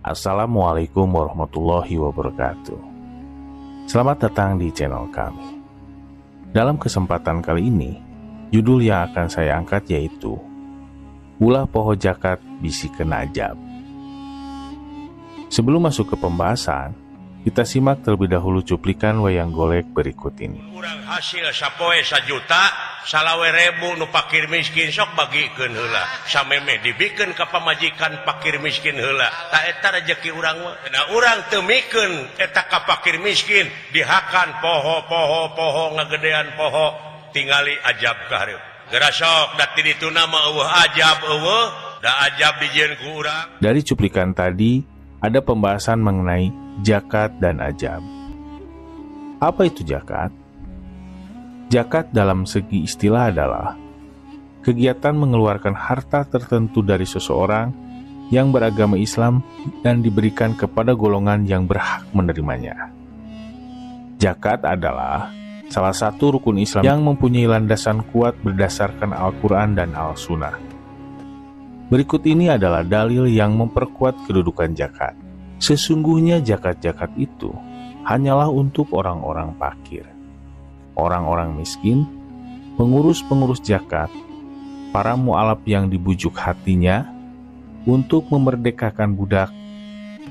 Assalamualaikum warahmatullahi wabarakatuh. Selamat datang di channel kami. Dalam kesempatan kali ini, judul yang akan saya angkat yaitu Ulah Poho Jakat Bisi Kena Ajab. Sebelum masuk ke pembahasan, kita simak terlebih dahulu cuplikan wayang golek berikut ini. Kurang hasil sapoe sajuta, salawe ribu nu pakir miskin sok bagikeun heula. Sameme dibikeun ka pamajikan pakir miskin heula. Ta eta rejeki urang mah. Nah urang teu mikeun eta ka pakir miskin dihakan poho poho poho ngagedean poho tingali ajab ka hareup. Geura sok da ti dituna mah eueuh ajab eueuh, da ajab dijieun ku urang. Dari cuplikan tadi ada pembahasan mengenai zakat dan ajab. Apa itu zakat? Zakat dalam segi istilah adalah kegiatan mengeluarkan harta tertentu dari seseorang yang beragama Islam dan diberikan kepada golongan yang berhak menerimanya. Zakat adalah salah satu rukun Islam yang mempunyai landasan kuat berdasarkan Al-Quran dan Al-Sunnah. Berikut ini adalah dalil yang memperkuat kedudukan zakat. Sesungguhnya zakat-zakat itu hanyalah untuk orang-orang fakir, orang-orang miskin, pengurus-pengurus zakat, para mu'alaf yang dibujuk hatinya untuk memerdekakan budak,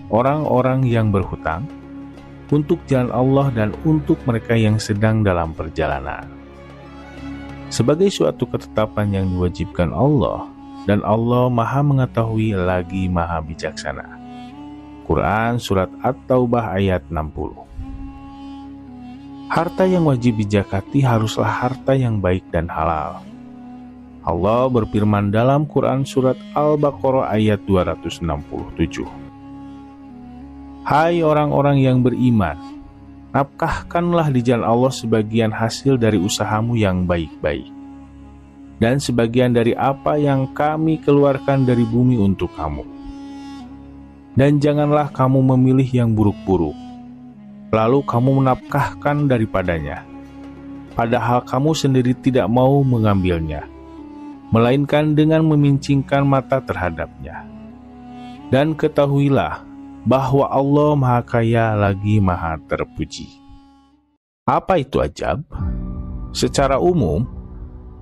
orang-orang yang berhutang, untuk jalan Allah dan untuk mereka yang sedang dalam perjalanan. Sebagai suatu ketetapan yang diwajibkan Allah, dan Allah Maha Mengetahui lagi Maha Bijaksana. Quran Surat At-Taubah ayat 60. Harta yang wajib dizakati haruslah harta yang baik dan halal. Allah berfirman dalam Quran Surat Al-Baqarah ayat 267. Hai orang-orang yang beriman, nafkahkanlah di jalan Allah sebagian hasil dari usahamu yang baik-baik, dan sebagian dari apa yang kami keluarkan dari bumi untuk kamu. Dan janganlah kamu memilih yang buruk-buruk, lalu kamu menafkahkan daripadanya, padahal kamu sendiri tidak mau mengambilnya, melainkan dengan memincingkan mata terhadapnya. Dan ketahuilah bahwa Allah Maha Kaya lagi Maha Terpuji. Apa itu ajab? Secara umum,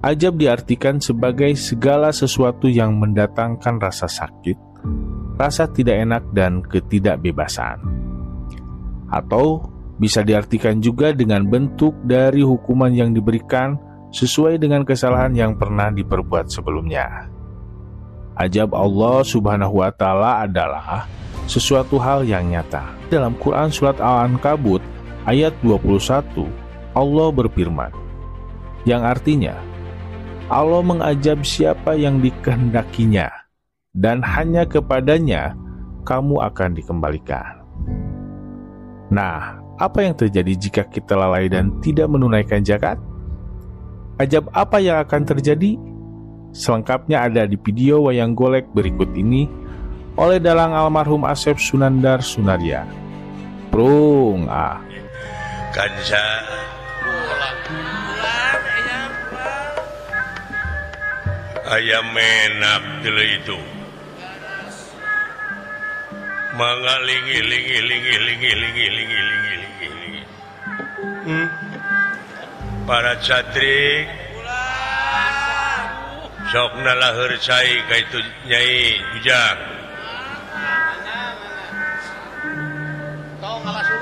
ajab diartikan sebagai segala sesuatu yang mendatangkan rasa sakit, rasa tidak enak, dan ketidakbebasan. Atau bisa diartikan juga dengan bentuk dari hukuman yang diberikan sesuai dengan kesalahan yang pernah diperbuat sebelumnya. Ajab Allah Subhanahu wa Ta'ala adalah sesuatu hal yang nyata. Dalam Quran Surat Al-Ankabut ayat 21, Allah berfirman, yang artinya, Allah mengajab siapa yang dikehendakinya, dan hanya kepadanya kamu akan dikembalikan. Nah, apa yang terjadi jika kita lalai dan tidak menunaikan zakat? Ajab apa yang akan terjadi? Selengkapnya ada di video wayang golek berikut ini oleh dalang almarhum Asep Sunandar Sunarya. Prung ah. Kansa. Ayam menak dulu itu. Mangga lingi lingi lingi lingi lingi lingi lingi lingi lingi. Para catrik sok nalaheur cai ka itu Nyai Ujang.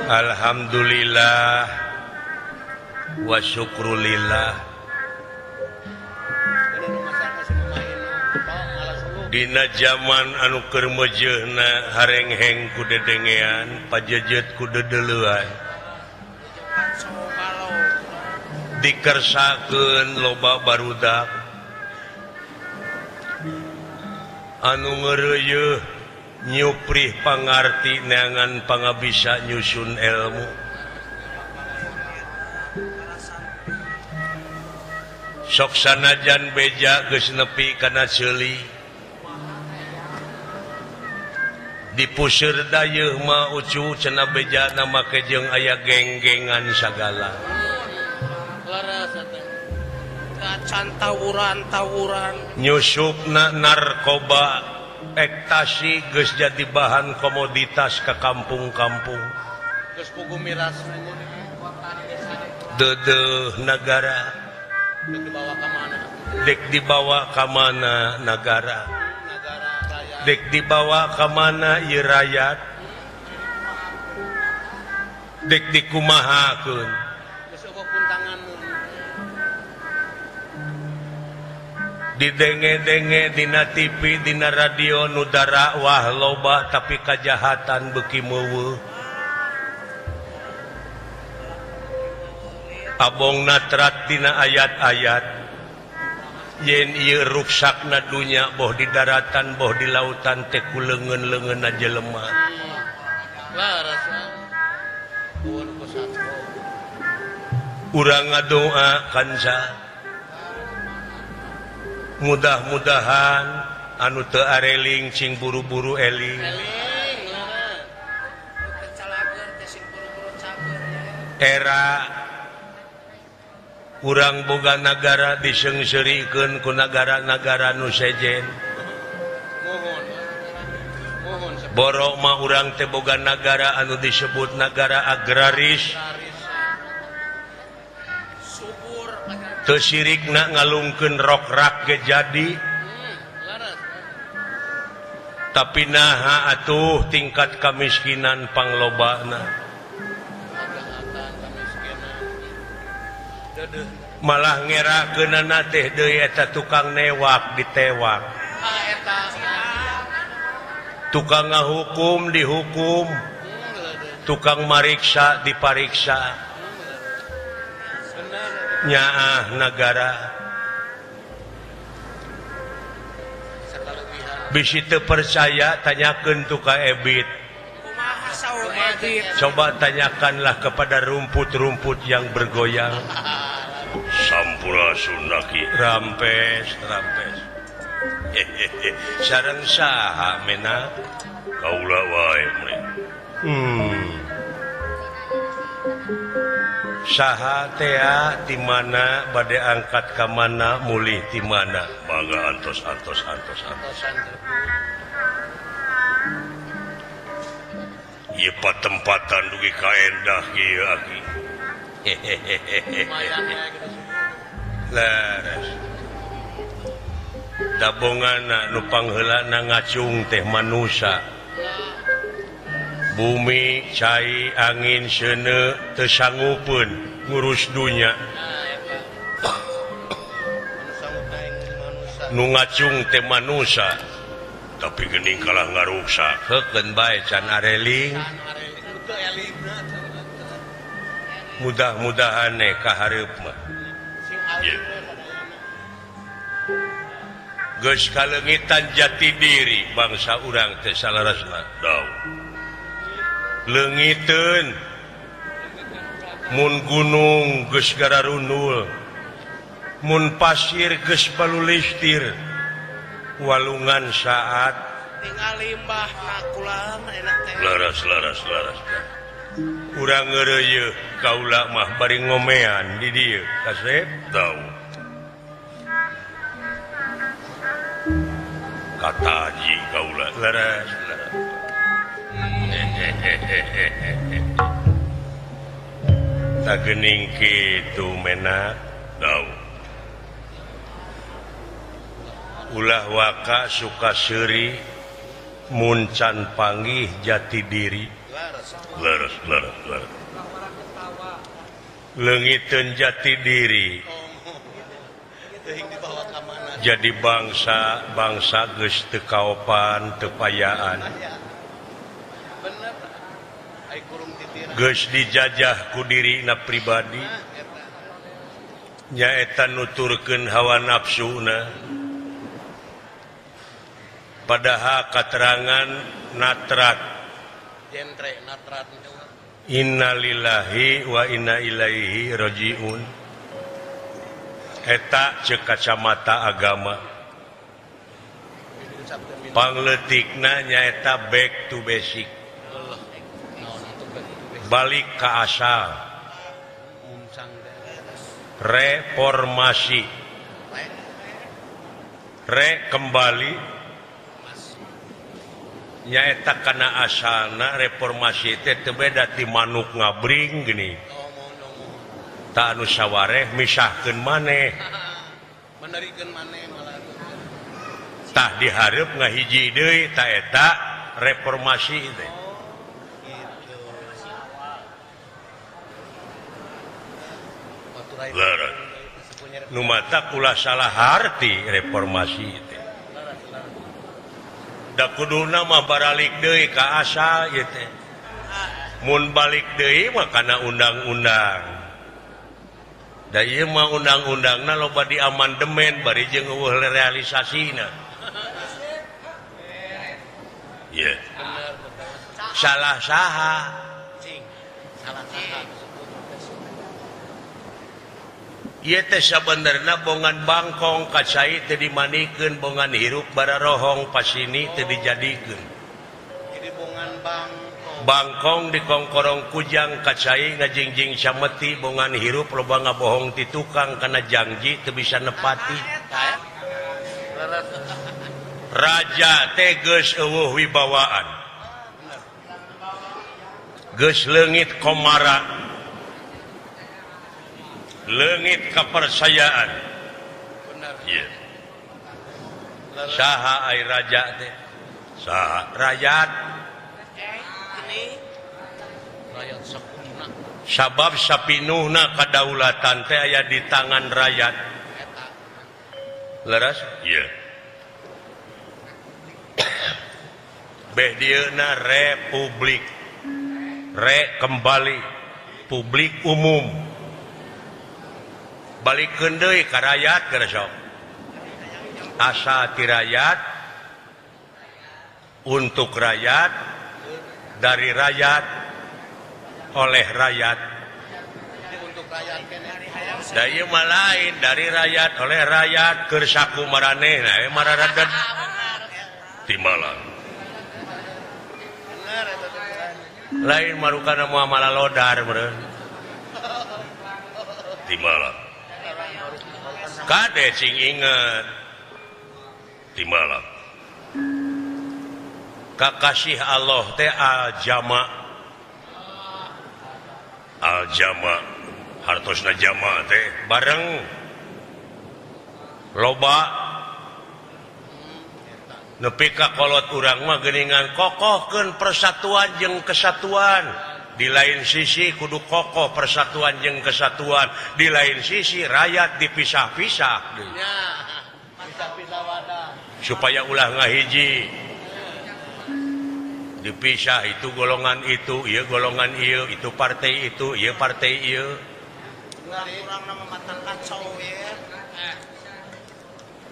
Alhamdulillah wa syukrulillah. Dina zaman anu keur meujeuhna harengheng ku dedengean, pajejet ku dedeleuan. Dikersakeun loba barudak anu ngeureuyeuh nyuprih pangarti neangan pangabisa nyusun ilmu. Sok sanajan beja geus nepi kana seuli. Dipuseur dayeuh mah ucu cenah bejana make jeung aya geng-gengan sagala. Tawuran-tawuran nyusupna narkoba Ektasi geus jadi bahan komoditas ke kampung-kampung. Dedeh nagara dek dibawa ka mana nagara, dek dibawa ka mana ieu rakyat, dek dikumahakeun. Didenge-denge dina TV dina radio nu dakwah loba tapi kajahatan beuki meuweuh. Abong natrat dina ayat-ayat yen ieu ruksakna dunya boh di daratan boh di lautan teh ku leungeun-leungeunna jelema. Urang ngadoa kanca mudah-mudahan anu teu areling cing buru-buru eling. Era urang boga nagara diseungseurikeun ku nagara-nagara nu sejen. Borok mah urang teh boga nagara anu disebut nagara agraris. Teu sirikna ngalungkeun rokrak ge jadi. Tapi naha atuh tingkat kamiskinan panglobana. Malah ngerakeunana teh deui eta tukang newak ditewak. Tukang ngahukum dihukum, tukang mariksa dipariksa. Nyaah nagara bisi teu percaya tanyakeun tu ka Ebit. Coba tanyakanlah kepada rumput-rumput yang bergoyang. Sampurasun laki rampes rampes. Sareng saha mena kaula wae meureun. Saha tea di mana bade angkat ka mana mulih di mana mangga antos antos antos antos. Ieu patempatan dugi ka endah ieu aki. Leres. Dabongana nu pangheulana ngacung teh manusa. Bumi cai angin seuneu teu sanggupeun ngurus dunya. Nu ngacung teh manusa tapi geuning kalah ngaruksak. Heukeun bae can areling. Mudah-mudahan ka hareup mah. Geus kaleungitan jati diri bangsa urang teh salarasna. Daw. Leungiteun mun gunung geus gararundul, mun pasir geus balulistir, walungan saat ningali mbah nakulam enak teh. Laras laras laras. Urang ngeureuyeuh kaula mah bari ngomean di dieu kasep tahu. Kataji kaula laras laras. Tak gening kitu mena tahu. Ulah waka suka seuri mun can panggih jati diri. Leres leres leres. Leungiteun jati diri. Jadi bangsa bangsa geus teu kaopan teu payaan. Geus dijajah ku dirina pribadi. Nyaeta nuturkeun hawa nafsuna. Padahal katerangan natrat. Innalillahi wa inna ilaihi rajiun. Eta ceuk kacamata agama. Pangleutikna nyaeta back to basic. Balik ka asal. Reformasi. Re kembali, Nyaeta kana asalna reformasi teh teu beda ti manuk ngabring gini. Tah anu sawareh misahkeun maneh. Menerikeun maneh malah. Tah dihareup ngahiji deui ta eta reformasi teh. Leres. Nu matak ulah salah harti reformasi teh. Da kuduna mah baralik deui ka asal ieu teh. Mun balik deui mah kana undang-undang. Da ieu mah undang-undangna loba diamandemen bari jeung eueuh realisasina. Ye. Salah saha? Salah saha. Ieu teh sabenerna bongan bangkong ka cai teu dimanikeun, bongan hirup bararohong pasini teu dijadikeun. Jadi bongan bangkong. Bangkong dikongkorong kujang ka cai ngajingjing sameti, bongan hirup loba ngabohong ti tukang kana janji teu bisa nepati. Raja teh geus eueuh wibawaan. Geus leungit komara. Leungit kepercayaan. Iya. Saha ai raja teh? Saha rakyat. Sabab sapinuhna kadaulatan teh aya di tangan rakyat. Leres? Iya. Beh dieuna republik. Re kembali publik umum. Balikeun deui ka rakyat geus sok. Asa ti rakyat, untuk rakyat, dari rakyat, oleh rakyat. Da ieu mah lain dari rakyat oleh rakyat keur saku maranehna we mararaden. Timbalan. Lain marukana moal malalodar meureun. Timbalan. Kade sing inget timbalan. Kakasih Allah teh al-jama. Al-jama hartosna jama teh bareng loba nepi ka kolot urang mah geuningan kokohkeun persatuan jeung kesatuan. Di lain sisi kudu kokoh persatuan jeung kesatuan, di lain sisi rakyat dipisah-pisah supaya ulah ngahiji. Dipisah itu golongan itu, ieu golongan ieu, itu partai itu, ieu partai ieu.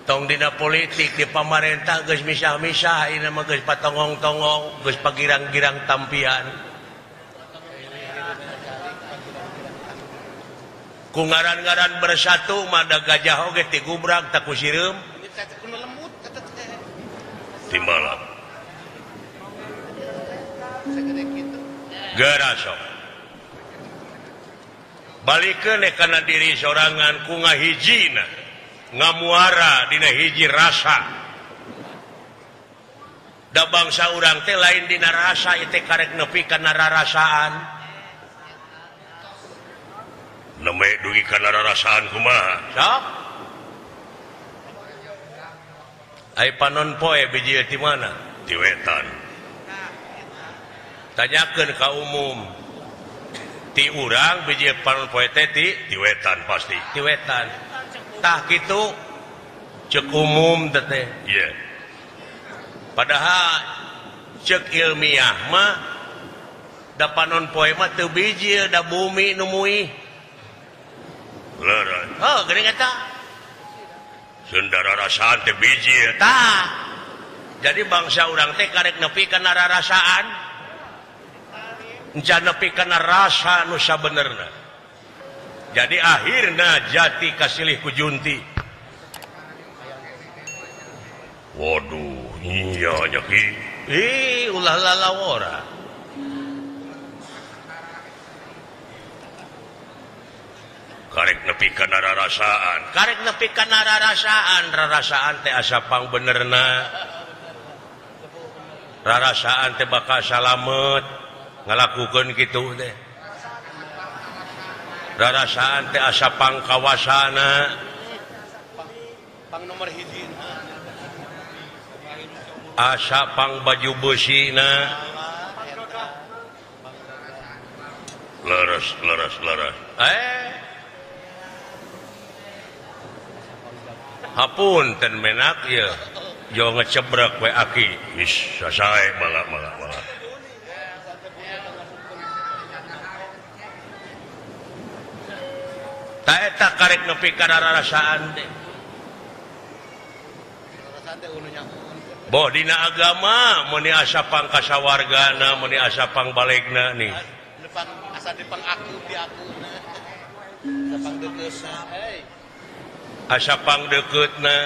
Tong dina politik di pamarentah geus misah-misah, ieu mah geus patongong-tongong, geus pagirang-girang tampian. Ku ngaran-ngaran bersatu mah da gajah oge ti gubrag tak ku sireum. Timbalan. Geura sok. Balikeun kana diri sorangan ku ngahijina, ngamuara dina hiji rasa. Da bangsa urang teh lain dina rasa ieu teh karek nepi kana rarasaan. Neme dugi kana rarasaan kumaha? Sok. Ai panon poe bijil ti mana? Ti wetan. Tanyakeun ka umum. Ti urang bijil panon poe teh ti wetan pasti. Ti wetan. Tah kitu ceuk umum teh. Iya. Padahal ceuk ilmiah mah da panon poe mah teu bijil da bumi nu muih. Leres. Oh, geuning eta. Sundara rasaan teh bijil tah. Jadi bangsa urang teh karek nepi kana rarasaan. Encan nepi kana rasa nu sabenerna. Jadi akhirna jati kasilih ku junti. Waduh, iya nya ki. Ih, ulah lalawora. Karek nepi kana rarasaan, karek nepi kana rarasaan, rarasaan teh asa pangbenerna. Rarasaan teh bakal salamet ngalakukeun kitu teh. Rarasaan teh asa pangkawasana. Pang nomor hiji. Asa pang baju beusina. Leres leres leres. Hapunten menak ieu. Jo ngecebrek we aki. Is sasae malah malah malah. Ta eta karek nepi ka rarasaan teh. Boh dina agama meuni asa pangkasawargana, meuni asa pangbalegna nih. Asa dipangaku diakuna. Asa pangdekeutna. Asa pangdekeutna.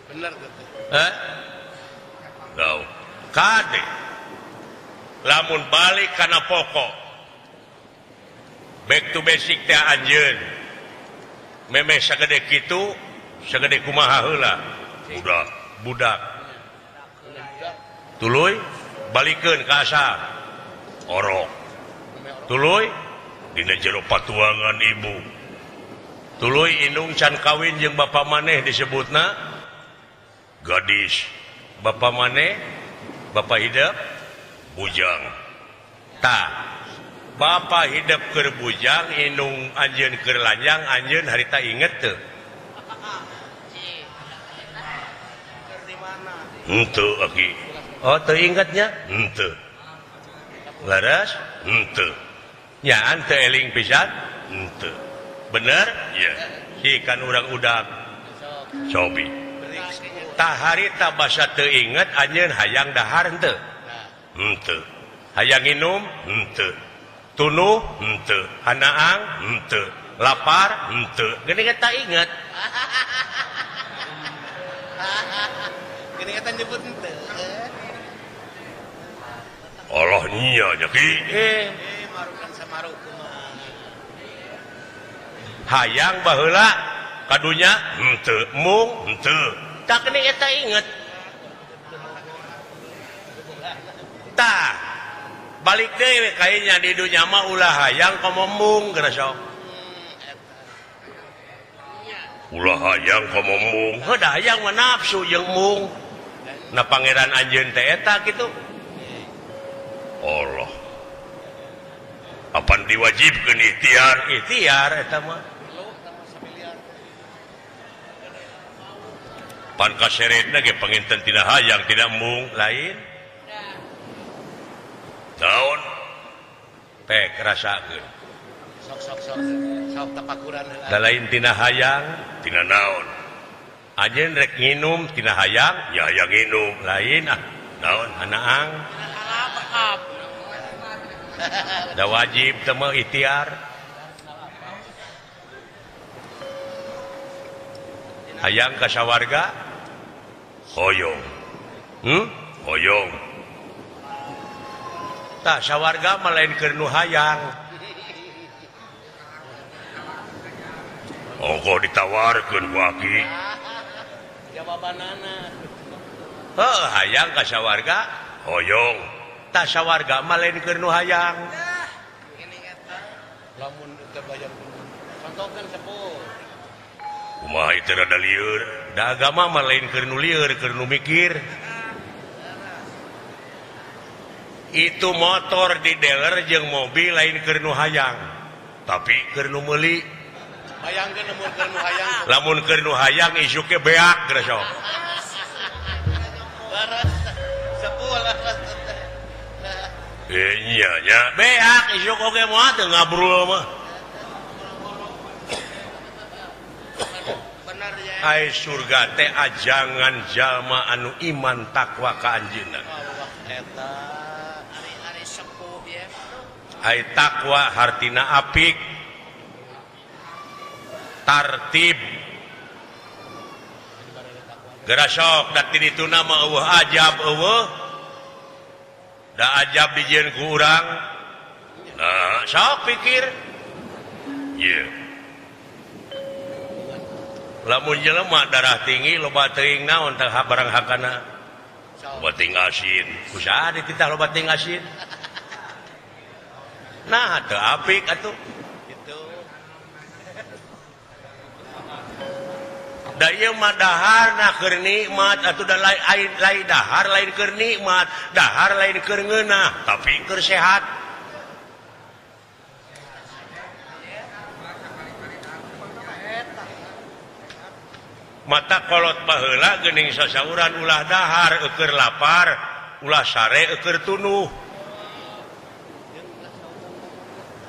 Bener gitu. Hah? Gau. Kade. Lamun balik kana pokok. Back to basic teh anjeun. Memeh sagede kitu, sagede kumaha heula. Budak, budak. Tuluy balikeun ka asal. Orok. Tuluy dina jero patuangan ibu. Tuluy indung can kawin jeung bapa maneh disebutna gadis. Bapa maneh bapa hidup bujang. Tah, bapa hidup keur bujang, indung anjeun keur lanjang, anjeun harita inget teu? Henteu aki. Oh, teu ingetnya? Henteu. Leres? Henteu. Nyaan teu eling pisan? Henteu. Bener? Iya. Si kan urang udak. Cobi. Tah harita basa teu inget anjeun hayang dahar henteu? Henteu. Hayang nginum? Henteu. Tunuh? Henteu. Hanaang? Henteu. Lapar? Henteu. Geuning eta inget. Geuning eta nyebut henteu. Allah nya nya ki. Marukan samarukeun mah. Hayang baheula kadunya henteu, mung henteu. Tah geuning eta inget. Tah balik deui kayaknya di dunya mah ulah hayang komo mung geura sok. Ulah hayang komo mung. Heuh da hayang mah nafsu jeung mung. Na pangeran anjeun teh eta kitu. Allah. Apan diwajibkeun ikhtiar, ikhtiar eta mah. Pan kaseretna ge panginten tina hayang tina mung lain. Naon? Pek rasakeun. Sok sok sok sok tapakuran heula. Da lain tina hayang, tina naon? Anjeun rek nginum tina hayang, ya hayang nginum, lain ah. Naon hanaang? Da wajib teh mah ikhtiar. Hayang ka sawarga? Hoyong. Hoyong. Tah sawarga mah lain keur nu hayang. Ongkoh ditawarkeun ku aki. Jawabanana. Heuh, hayang ka sawarga? Hoyong. Tah sawarga mah lain keur nu hayang. Lamun teu bayar contohkeun sepuh. Kumaha ieu rada lieur? Da agama mah lain keur nu lieur, keur nu mikir. Itu motor di dealer jeung mobil lain keur nu hayang, tapi keur nu meuli. Bayangkeun lamun keur nu hayang. Lamun keur nu hayang isuk ge beak geura sok. Leres sepuh leres. Iya nya beak isuk oge moal teu ngabrul mah. Bener ya. Ai surga teh ajangan jalma anu iman takwa ka anjeunna. Allah eta ari-ari sepuh ya. Ai takwa hartina apik. Tartib. Geura sok da ti dituna mah eueuh ajab eueuh. Da ajab dijieun ku urang. Nah, sok pikir. Ieu. Lamun jelema darah tinggi loba teuing naon teh barang hakana. Loba teuing asin. Kusaha dititah loba teuing asin? Nah, teu apik atuh. Gitu. Da ieu mah daharna keur nikmat atuh da lain dahar lain keur nikmat, dahar lain keur ngeunah, tapi keur sehat. Mata kolot baheula geuning sasauran ulah dahar eueur lapar, ulah sare eueur tunuh.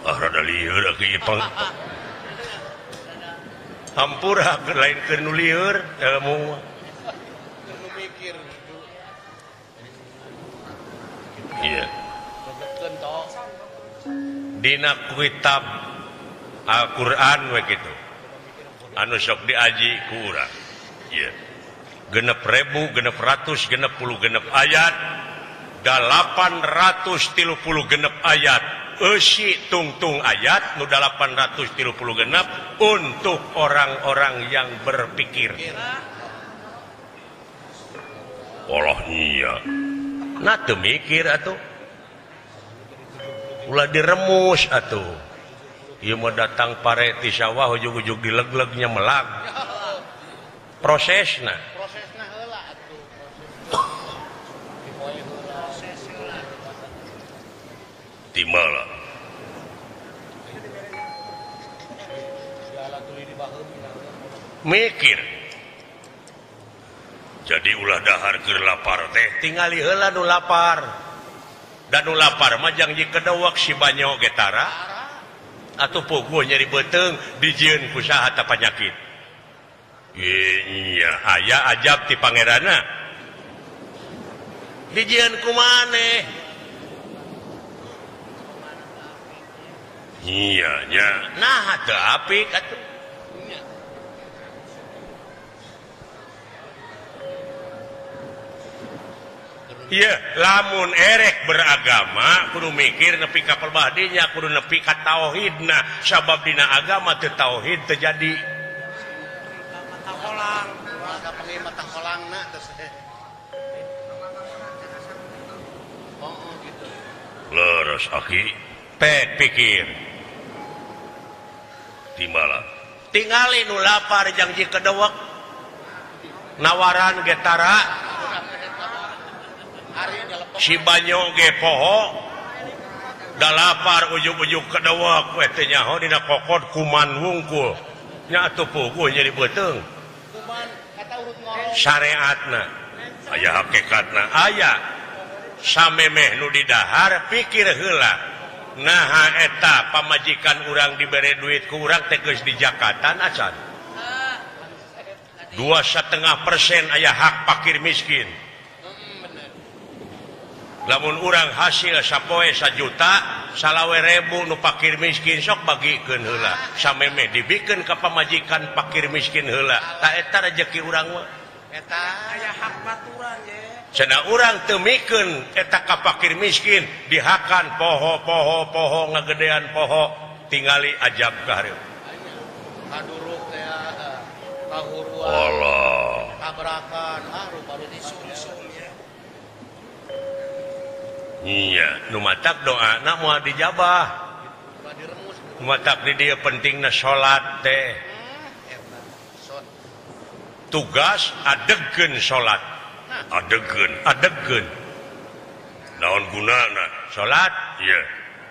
Ah rada lieur ieu pang. Hampura keur lain keur nu lieur ilmu. Nu mikir. Iya. Dina kitab Al-Qur'an we kitu. Anu sok diaji ku urang. Iya. 6.666 ayat 836 ayat eusi tungtung ayat nu 836 untuk orang-orang yang berpikir. Allah iya. Nah teu mikir atuh. Ulah diremus atuh. Ieu mah datang pare ti sawah ujug-ujug dileglegnya melag. Prosesna. Prosesna heula atuh. Dipoe heula. Proses heula. Timala. Mikir. Jadi ulah dahar keur lapar teh tingali heula nu lapar. Da nu lapar mah jang jikedewek si banyo ge tara. Atuh puguh nyeri beuteung dijieun ku saha ta panyakit. Iya, aya ajab ti pangeranna. Dijieun ku maneh. Iya nya. Nah teu apik atuh. Iya, lamun erek beragama kudu mikir nepi ka pelbahdinya, kudu nepi ka tauhidna, sabab dina agama teu tauhid teu jadi. Mata kolang, ka mata kolangna terus. Oh, gitu. Leres aki, pek pikir. Timbala. Tingali nu lapar jang jikedewek. Nawaran ge tara. Si banyo ge poho da lapar ujug-ujug kedewek we teh nyaho dina kokot kuman wungkul nya atuh puguh nyeri beuteung kuman eta urut ngorong syariatna aya hakikatna aya samemeh nu didahar pikir heula naha eta pamajikan urang dibere duit ku urang teh geus dijakatan acan 2,5% aya hak fakir miskin. Lamun urang hasil sapoe 1 juta 25.000 nu fakir miskin sok bagikeun heula samemeh dibikeun ka pamajikan fakir miskin heula ta eta rejeki urang mah eta aya hak baturan ye cenah urang teu mikeun eta ka fakir miskin dihakan poho poho poho ngagedean poho tingali ajab ka hareup kaduruk teh kahuruan Allah tabrakan ah rupa-rupa disungsum ye. Iya, nu matak doana moal dijabah. Nu matak di dieu pentingna salat teh. Tugas adegkeun salat. Adegkeun, adegkeun. Naon gunana salat? Ieu.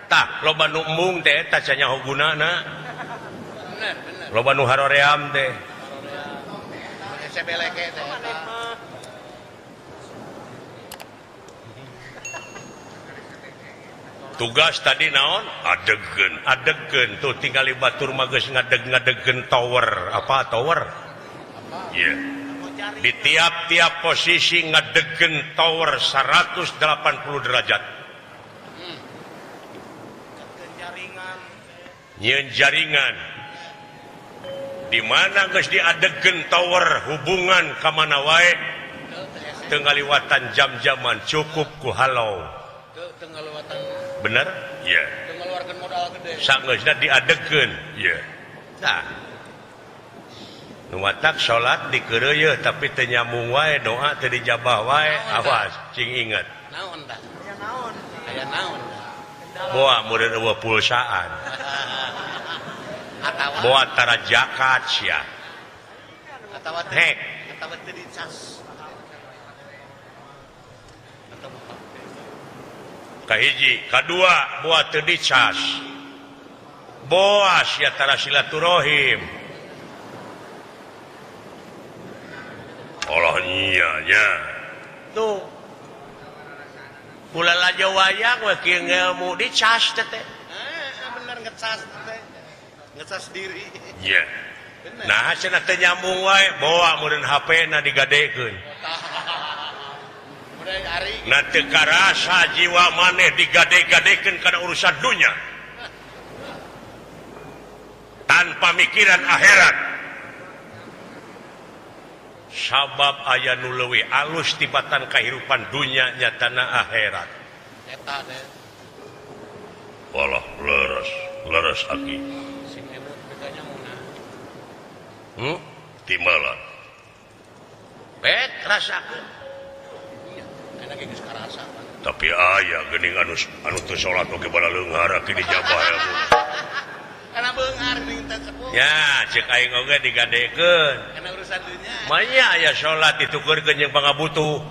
Tah, loba nu embung teh eta cenah gunana. Loba nu haroream teh. Sebeleke teh. Tugas tadi naon? Adegkeun, adegkeun tuh tingali batur mah geus ngadeg-ngadegkeun tower, apa tower? Iya. Yeah. Di tiap-tiap posisi ngadegkeun tower 180 derajat. Nyieun jaringan. Di mana geus diadegkeun tower hubungan ka mana wae teu ngaliwatan jam-jaman cukup ku halau. Bener? Iya. Mengeluarkan modal gede. Sanggeusna diadegkeun. Iya. Nah. Nu matak salat dikeureuyeun tapi teu nyambung wae doa teu dijabah wae awas cing inget. Naon tah? Aya naon? Aya naon? Boa meureun eueuh pulsaan. Atawa boa tara zakat sia. Atawa hek atawa teu dicas. Kahiji, kadua boa teu dicas. Boa sia tara silaturahim. Allah nya nya. Tuh. Kula lajo wayang we kieu ngelmu dicas teh teh. Bener ngecas teh. Ngecas diri. Iya. Nah cenah teu nyambung wae boa meureun HP-na digadekeun. Nah teu karasa jiwa maneh digade-gadekeun kana urusan dunya. Tanpa mikiran akhirat. Sabab aya nu leuwih alus tibatan kahirupan dunya nyatana akhirat. Eta teh. Walah leres, leres aki. Sing emut bedanya muna. Timbalan. Bet rasakeun. Iya, enak geus karasa. Tapi aya geuning anu anu teu salat oge bala leunghar aki dijabah ilmu. Kana beunghar geuning teh sepuh. Ya, ceuk aing oge digadekeun. Kana urusan dunya. Manya aya salat ditukeurkeun jeung pangabutuh.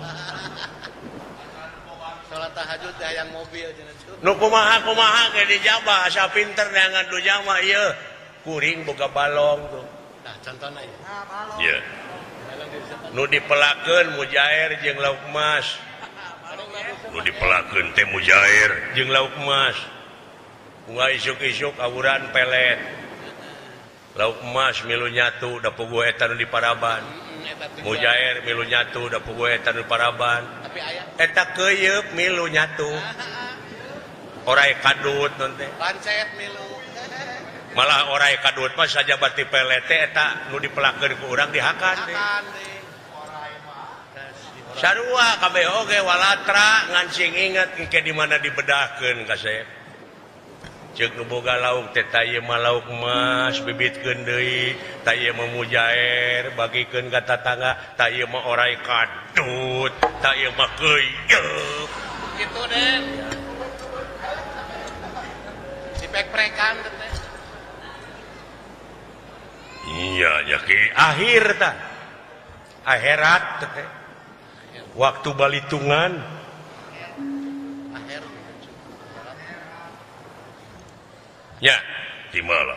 Salat tahajud teh hayang mobil cenah. Nu kumaha-kumaha ge dijabah asa pinter neangan dunya mah ieu. Kuring boga balong tuh. Nah, contohna ieu. Iya. Nu dipelakeun mujair jeung lauk emas. Nu dipelakeun teh mujair jeung lauk emas. Bunga isuk-isuk awuran pelet. Lauk emas milu nyatu da puguh eta nu diparaban. Mujair milu nyatu da puguh eta nu diparaban. Eta keuyeup milu nyatu. Orai kadut non teh. Pancet milu. Malah orai kadut mah saja bati pelet teh eta nu dipelakeun ku urang dihakan teh. Sarua kabeh oge walatra ngan sing inget engke di mana dibedahkeun ka saya. Ceuk nu boga lauk teh ta ieu mah lauk emas bibitkeun deui, ta ieu mah mujair bagikeun ka tatangga, ta ieu mah orai kadut, ta ieu mah keuyeup. Kitu Den. Dipek-prekan teh. Iya, ya ki akhir tah. Akhirat teh. Waktu balitungan. Akhir. Ya, timala.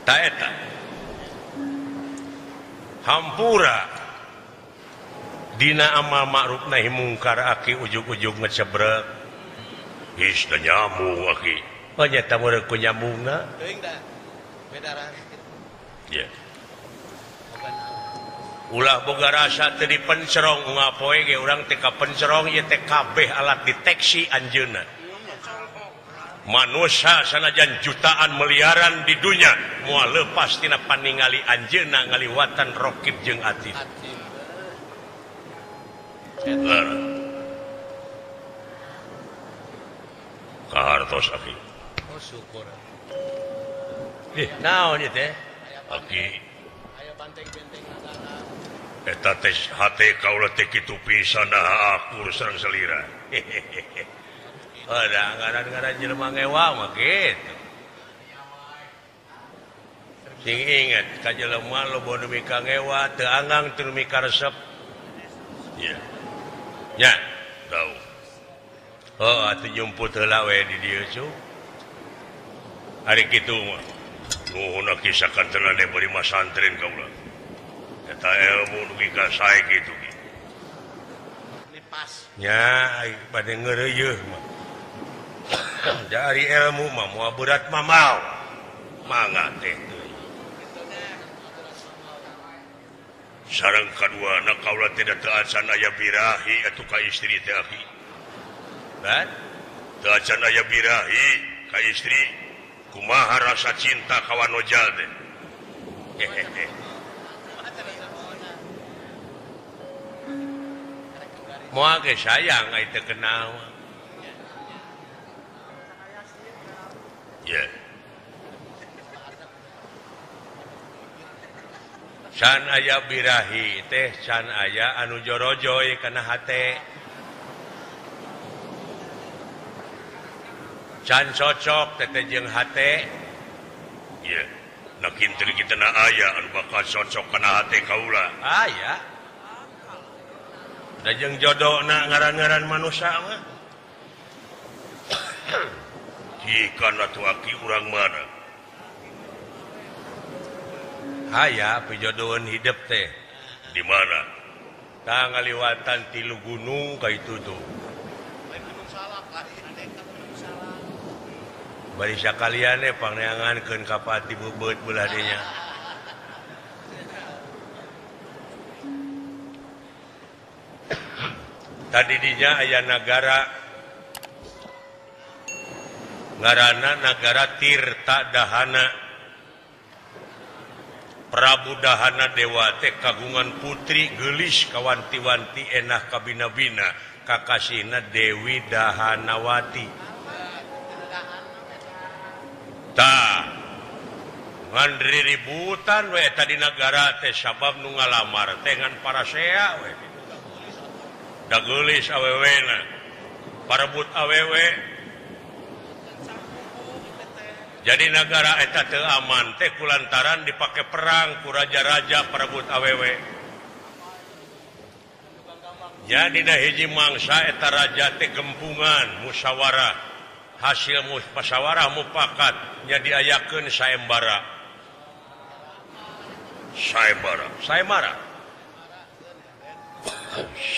Ta eta. Hampura. Dina amal ma'ruf nahi mungkar aki ujug-ujug ngecebrek. Ih, da nyambung aki. Oh nyata meureun ku nyambungna. Teuing da. Beda rasa. Ya. Ulah boga rasa teu dipencerong ungapoe ge urang teh kapencerong ieu teh kabeh alat deteksi anjeunna. Manusia sanajan jutaan miliaran di dunya moal lepas tina paningali anjeunna ngaliwatan rokib jeung atid. Kahartos aki. Oh syukur. Naon ieu teh? Aki. Aya banteng-benteng nagara. Eta teh hate kaula teh kitu pisan dah akur sareng salira. Ada ngaran-ngaran jelema ngewa mah kitu. Sing inget ka jelema loba nu mika ngewa teu anggang teu mika resep. Nya. Nya, tahu. Oh, atuh nyumput heula we di dieu cu. Ari kitu mah. Nuhun aki sakantena bari masantren kaula. Eta ilmu dugi ka sae kitu ki. Lipas. Nya, bade ngeureuyeuh mah. Dari ilmu mah moal berat mah mau. Mangga teh teuing. Sareng kadua na kaula teh teu acan aya birahi atuh ka istri teh aki. Kan? Teu acan aya birahi ka istri. Kumaha rasa cinta ka wanoja teh. Hehehe. Moal ge sayang ai teu kenal. Ya. Can aya birahi teh can aya anu jorojoy kana hate. Can cocok teh jeung hate. Ieu na kinten kita na aya anu bakal cocok kana hate kaula. Aya. Da jeung jodona ngaran-ngaran manusia mah. Jika atuh aki urang mana? Aya pijodohan hidup teh di mana? Tah ngaliwatan tilu gunung ka itu tuh. Bari sakalian pangneangankeun ka pati beubeut beulah dinya. Tadi dinya aya nagara ngaranna nagara Tirta Dahana. Prabu Dahana Dewa teh kagungan putri geulis kawanti-wanti enah kabina-bina kakasihna Dewi Dahanawati. Tah ngan riributan we eta di nagara teh sabab nu ngalamar teh ngan parasea we. Da geulis awewena parebut awewe. Jadi nagara eta teu aman teh kulantaran dipake perang ku raja-raja parebut awewe. Jadi dina hiji mangsa eta raja teh gempungan musyawarah, hasil musyawarah mufakat nya diayakeun saembara. Saembara, saembara.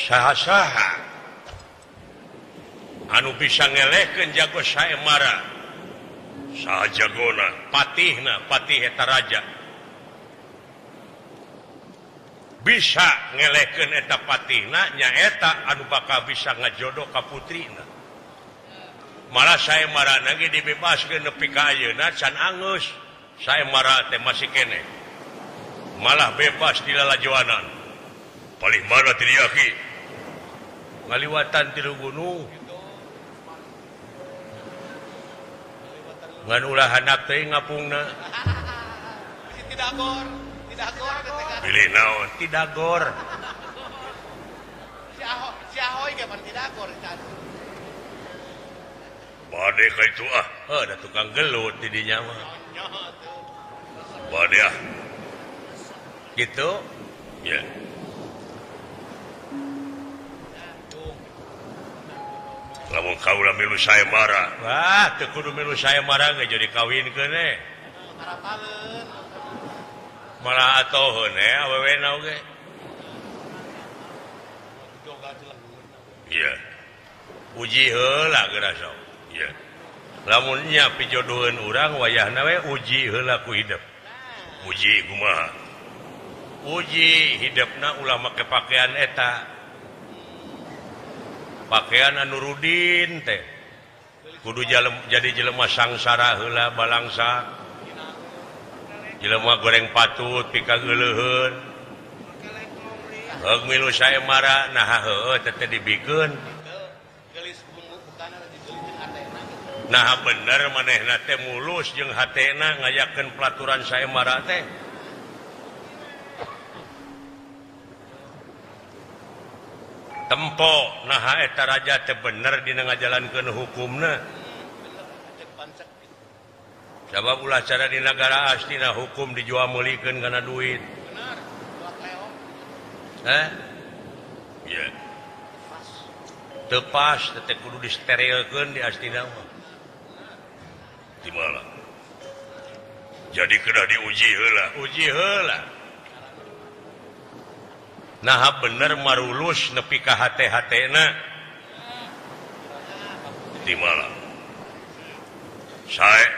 Saha-saha anu bisa ngelehkeun jago saembara. Saha jagona patihna patih eta raja bisa ngelehkeun eta patihna nyaeta anu bakal bisa ngajodoh ka putrina. Malah saemara ge dibebaskeun nepi ka ayeuna can angeus. Saemara teh masih keneh malah bebas di lalajoanan. Palih mana ti dieu aki ngaliwatan tilu gunung. Ngan ulah handap teh ngapungna. Tidagor, tidagor teh. Pilih naon? Tidagor. Si Ahoy, si Ahoy ge pan tidagor can. Bade ka itu ah, heuh da tukang gelut di dinya mah. Bade ah. Gitu? Ya. Lamun kaula milu saembara. Wah, teu kudu milu saembara ge jadi kawinkeun eh. Malah atoheun eh awewena oge. Iya. Uji heula geura sok. Iya. Lamun nya pijodoheun urang wayahna we uji heula ku hidup. Uji kumaha? Uji hidupna ulah make pakaian eta. Pakaian anu rudin teh kudu jadi jelema sangsara heula balangsa jelema goreng patut pikageuleuheun heug milu saemara naha heueuh teh teh dibikeun naha bener manehna teh mulus jeung hatena ngayakeun pelaturan saemara teh. Tempo naha eta raja teh bener dina ngajalankeun hukumna. Sabab ulah cara di nagara astina hukum dijual meulikeun kana duit. Heh? Iya. Teu pas teh kudu disterilkeun di astina mah. Di mana? Jadi kedah diuji heula, uji heula. Nah bener marulus nepi ka hate-hatena di mana sae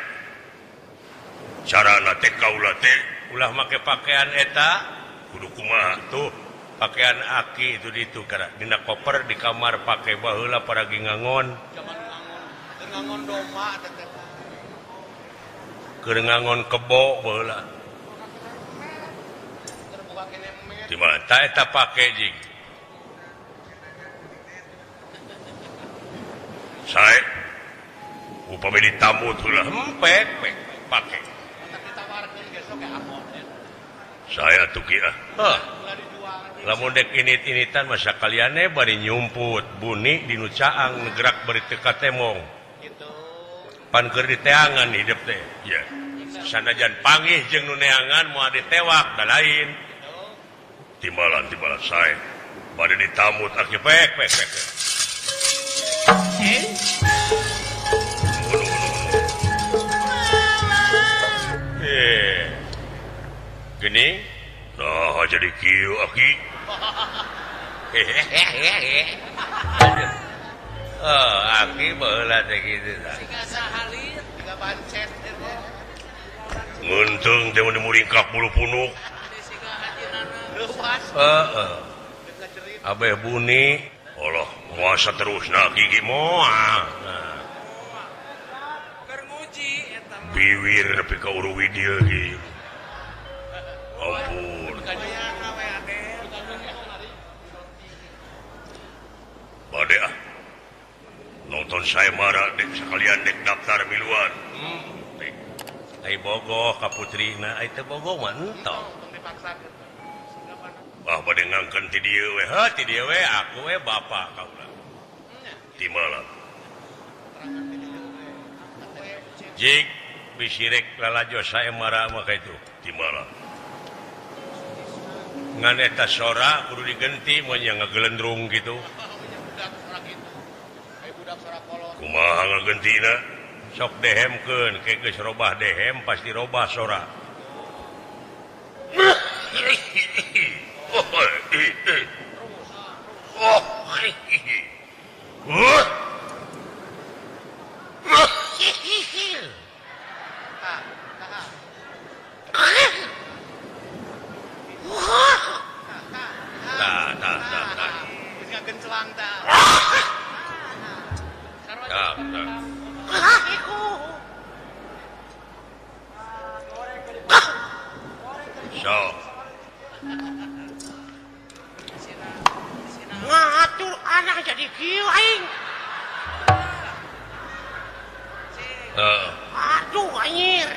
carana teh kaula teh ulah make pakaian eta kudu kumaha tuh pakaian aki itu ditu kana dina koper di kamar pake baheula paragi ngangon ngangon domba teh keur ngangon kebo baheula. Di mana eta pake jing sae upami ditamu heula hempek pake. Saya tuh ki ah. Lamun dek init-initan masa kaliane bari nyumput buni di nu caang gerak bari teu katemong. Pan keur diteangan hidup teh. Ya. Sanajan panggih jeung nu neangan moal ditewak da lain. Timbalan-timbalan sae. Bade ditamut aki pek pek pek. Gini, nah jadi kieu aki. Oh, aki baheula teh kitu tah. Siga sahalit, siga pancet. Ngeunteung teh mun muringkak bulu punuk. Heeh. Abeh buni, Allah muasa terusna gigi moal. Keur nguji eta mah. Biwir nepi ka uruwi dieu ge. Ampun. Bade ah. Nonton saya marah dek sekalian dek daftar miluan. Ai bogoh ka putrina, ai teu bogoh mah entong. Ah bade ngangkeun ti dieu we, heuh ti dieu we aku we bapa kaula. Ti malam. Jik bisirek lalajo saya marah mah ka itu ti malam. Ngan eta sora kudu digenti mun nya ngagelendrung kitu. Kumaha ngagentina? Sok dehemkeun, ke geus robah dehem pasti robah sora. Ngatur anak jadi kieu aing. Aduh anjir.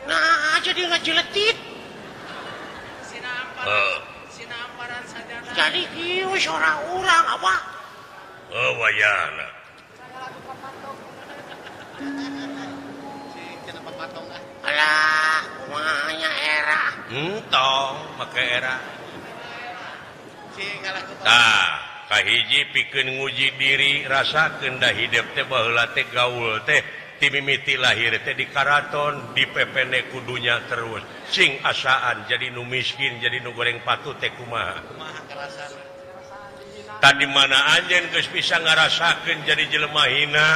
Nah jadi ngajeletit. Jadi kieu sora urang apa? Oh wayana. Alah, kumahanya era. Entong make era. Tah, kahiji pikeun nguji diri rasakeun da hidep teh baheula teh gaul teh ti mimiti lahir teh di karaton di pepene ku dunya terus. Sing asaan jadi nu miskin jadi nu goreng patu teh kumaha. Tadi mana anjeun geus bisa ngarasakeun jadi jelema hina,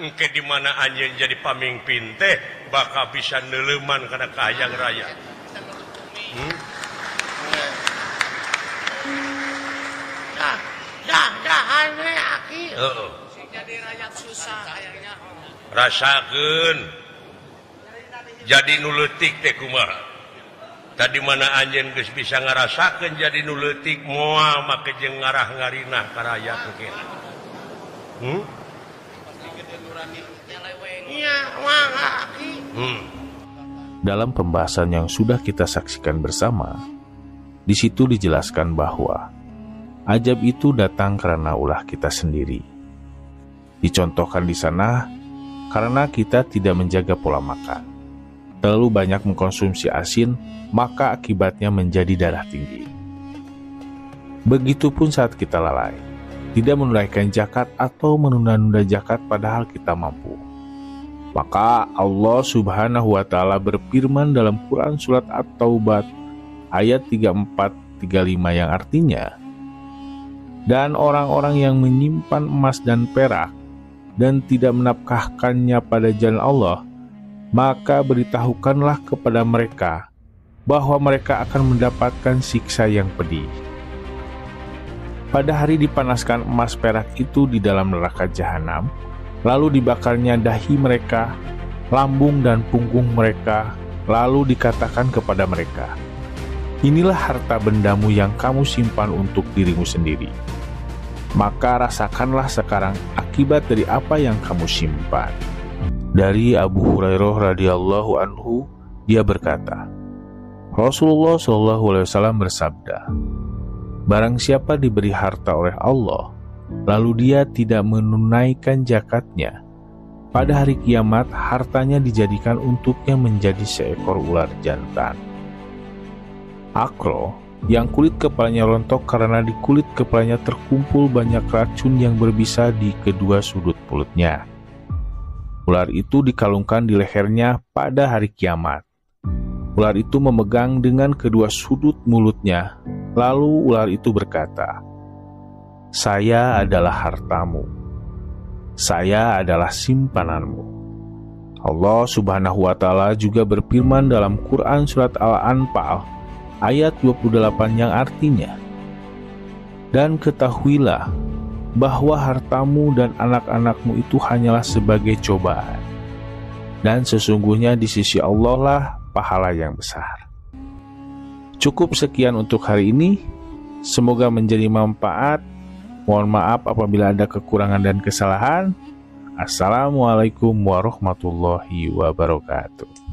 engke di mana anjeun jadi pamimpin teh bakal bisa neuleuman kana kahayang raya. Rasakeun jadi nu leutik teh kumaha. Tadi mana anjeun geus bisa ngarasakeun jadi nu leutik moal make jeung ngarah ngarinah ka rakyat engke. Dalam pembahasan yang sudah kita saksikan bersama, di situ dijelaskan bahwa ajab itu datang karena ulah kita sendiri. Dicontohkan di sana karena kita tidak menjaga pola makan. Terlalu banyak mengkonsumsi asin, maka akibatnya menjadi darah tinggi. Begitupun saat kita lalai, tidak menunaikan zakat atau menunda-nunda zakat padahal kita mampu. Maka Allah Subhanahu wa Ta'ala berfirman dalam Quran Surat At-Taubah ayat 34-35 yang artinya, dan orang-orang yang menyimpan emas dan perak dan tidak menafkahkannya pada jalan Allah, maka beritahukanlah kepada mereka bahwa mereka akan mendapatkan siksa yang pedih. Pada hari dipanaskan emas perak itu di dalam neraka jahanam, lalu dibakarnya dahi mereka, lambung dan punggung mereka, lalu dikatakan kepada mereka, inilah harta bendamu yang kamu simpan untuk dirimu sendiri. Maka rasakanlah sekarang akibat dari apa yang kamu simpan. Dari Abu Hurairah radhiyallahu anhu, Dia berkata, Rasulullah SAW bersabda, barang siapa diberi harta oleh Allah, lalu dia tidak menunaikan zakatnya, pada hari kiamat hartanya dijadikan untuknya menjadi seekor ular jantan. Akro, yang kulit kepalanya rontok karena di kulit kepalanya terkumpul banyak racun yang berbisa di kedua sudut mulutnya. Ular itu dikalungkan di lehernya pada hari kiamat. Ular itu memegang dengan kedua sudut mulutnya, lalu ular itu berkata, "Saya adalah hartamu. Saya adalah simpananmu." Allah Subhanahu wa Ta'ala juga berfirman dalam Quran Surat Al-Anfal ayat 28 yang artinya, "Dan ketahuilah bahwa hartamu dan anak-anakmu itu hanyalah sebagai cobaan, dan sesungguhnya di sisi Allah lah pahala yang besar." Cukup sekian untuk hari ini. Semoga menjadi manfaat. Mohon maaf apabila ada kekurangan dan kesalahan. Assalamualaikum warahmatullahi wabarakatuh.